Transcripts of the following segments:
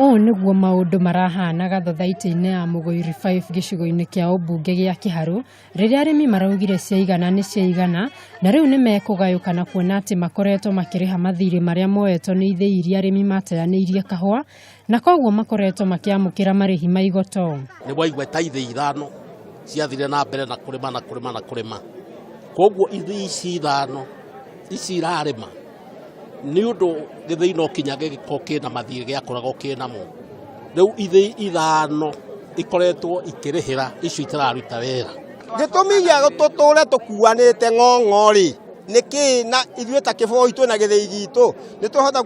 Ũũ nĩguo maũndũ marahana gathathaitĩ-inĩ ya Mũgũiri 5 gĩcigo-inĩ kĩa ũmbunge gĩa Kĩharũ rĩrĩa arĩmi maraugire ciaigana nĩ ciaigana na rĩu nĩ mekũgayũkana kuona atĩ makoretwo makĩrĩha mathirĩ marĩa moetwo nĩ ithĩi iria arĩmi mateanĩirie kahũa na koguo makoretwo makĩamũkĩra marĩhi ma igoto. Nĩ waigua ta ithĩi ithano ciathire na mbere na kũrĩma na kũrĩma na kũrĩma, koguo ithĩi ici ithano ici irarĩma nĩ ũndũ gĩthĩi no kinya gĩgĩkorwo kĩna mathirĩ gĩakoragwo kĩnamo. Rĩu ithĩi ithano ikoretwo ikĩrĩhĩra icio itararuta wĩra. Gĩtũmi gĩa tũtũre tũkuanĩte ng'ong'o rĩ nĩ kĩ na ithuĩ ta kĩboi twĩna gĩthĩi gitũ nĩ twahota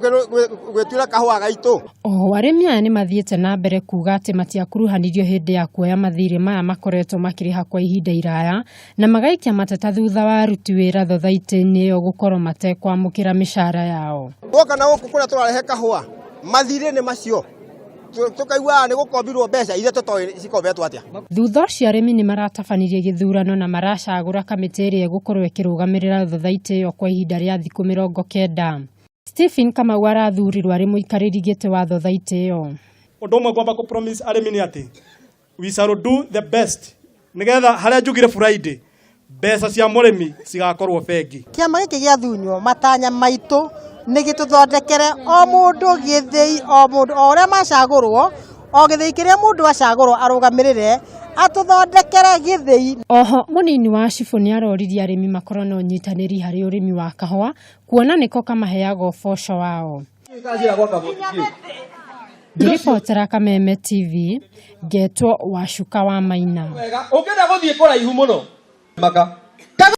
gwĩtuĩra kahũa gaitũ. Oho arĩmi aya nĩ mathiĩte na mbere kuga atĩ matiakuruhanirio hĩndĩ ya kuoya mathirĩ maya makoretwo makĩrĩha kwa ihinda iraya na magaikia mateta thutha wa aruti wĩra thothaitĩ-inĩ ĩyo gũkorwo matekwamũkĩra mĩcara yao. Gwoka na gũkũ kũrĩa tũrarehe kahũa mathirĩ nĩ macio tũkaiguaga nĩ gũkombirwo mbeca iria tũtoĩ cikombetwo atĩa. Thutha ũcio arĩmi nĩ maratabanirie gĩthurano na maracagũra kamĩtĩ ĩrĩa ĩgũkorwo ĩkĩrũgamĩrĩra thothaitĩ ĩyo kwa ihinda rĩa thikũ 90. Stephen Kamau arathurirwo arĩ mũikarĩri gĩtĩ wa thothaitĩ ĩyo. Ũndũ ũmwe ngwamba kũ promise arĩmi nĩ atĩ we shall do the best nigetha harĩa njugire Friday mbeca cia mũrĩmi cigakorwo bengi. Kĩama gĩkĩ gĩa thunywo matanya maitũ nĩ gĩtũthondekere o mũndũ gĩthĩi o mũndũ o ũrĩa macagũrwo o gĩthĩi kĩrĩa mũndũ acagũrwo arũgamĩrĩre atũthondekere gĩthĩi. Oho mũnini wa cibũ nĩ aroririe arĩmi makorwo na ũnyitanĩri harĩ ũrĩmi wa kahũa kuona nĩko kamaheaga ũboco wao. Ngĩribotera Kameme TV, ngetwo Wacuka wa Maina. Ũngĩenda gũthiĩ kũraihu mũno maka.